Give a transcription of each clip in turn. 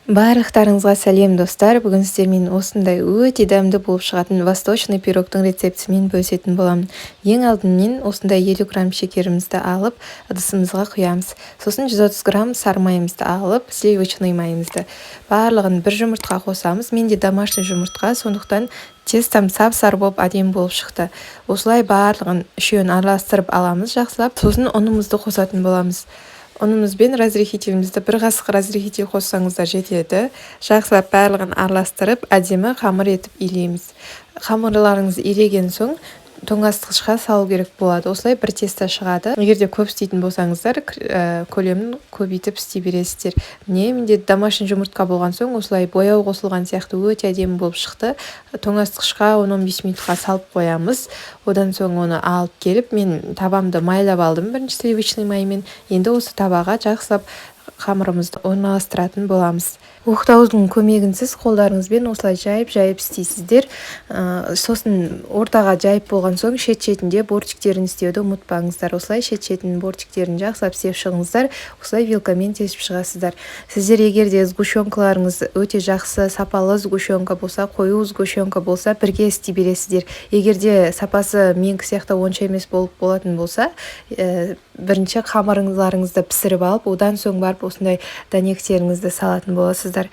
Барлықтарыңызға сәлем, достар! Бүгін сіздермен осындай өте дәмді болып шығатын восточный пирогтың рецептісімен бөлісетін боламын. Ең алдымен осындай 50 грамм шекерімізді алып, ыдысымызға құямыз. Сосын 130 грамм сары майымызды алып, сливочный майымызды, барлығын бір жұмыртқа қосамыз. Менде домашний жұмыртқа, сондықтан тестом сап сары болып, әдемі болып шықты. Осылай барлығын үшеуін араластырып аламыз жақсылап. Сосын ұнымызды қосатын боламыз. Ұнымыз бен разрыхителімізді, бір қасық разрыхитель қоссаңыздар жетеді. Жақсылап барлығын араластырып, әдемі қамыр етіп илейміз. Қамырларыңызды илеген соң, тоңазытқышқа салу керек болады. Осылай бір тесто шығады. Егер де көп істейтін болсаңыздар, көлемін көбейтіп істей бересіздер. Міне, менде домашний жұмыртқа болған соң, осылай бояу қосылған сияқты өте әдемі болып шықты. Тоңазытқышқа 10-15 минутқа салып қоямыз. Одан соң оны алып келіп, мен табамды майлап алдым бірінші сливочный маймен. Енді осы табаға жақсылап қамырымызды орналастыратын боламыз. Оқтаудың көмегінсіз қолдарыңызбен осылай жайып-жайып істейсіздер. Сосын ортаға жайып болған соң, шет-шетінде бортиктерін істеуді ұмытпаңыздар. Осылай шет-шетінің бортиктерін жақсылап істеп шығыңыздар. Осылай вилкамен тесіп шығасыздар. Сіздер егер де сгущенкаларыңыз өте жақсы, сапалы сгущенка болса, қою сгущенка болса, бірге істей бересіздер. Егер де сапасы менікі сияқты онша емес болып болатын болса, бірінші қамырыңызды пісіріп алып, одан соң барып осындай дәнектеріңізді салатын боласыздар.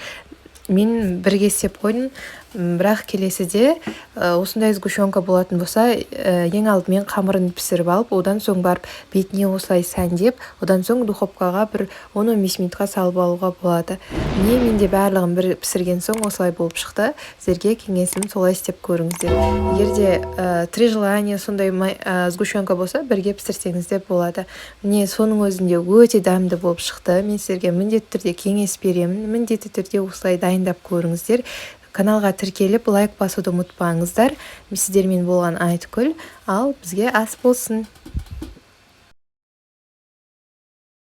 Мен бірге істеп қойдым, бірақ келесіде осындай сгущенка болатын болса, ең алдымен қамырын пісіріп алып, одан соң барып бетіне осылай сәндеп, одан соң духовкаға бір 10-15 минутқа салып алуға болады. Міне, менде барлығын бір пісірген соң осылай болып шықты. Сіздерге кеңесім: солай істеп көріңіздер. Егер де «Три желания» сондай сгущенка болса, бірге пісірсеңіз де болады. Міне, соның өзінде өте дәмді болып шықты. Мен сіздерге міндетті түрде кеңес беремін, міндетті түрде осылай дайындап көріңіздер. Каналға тіркеліп, лайк басуды ұмытпаңыздар. Сіздермен болған Айткүл. Ал бізге ас болсын!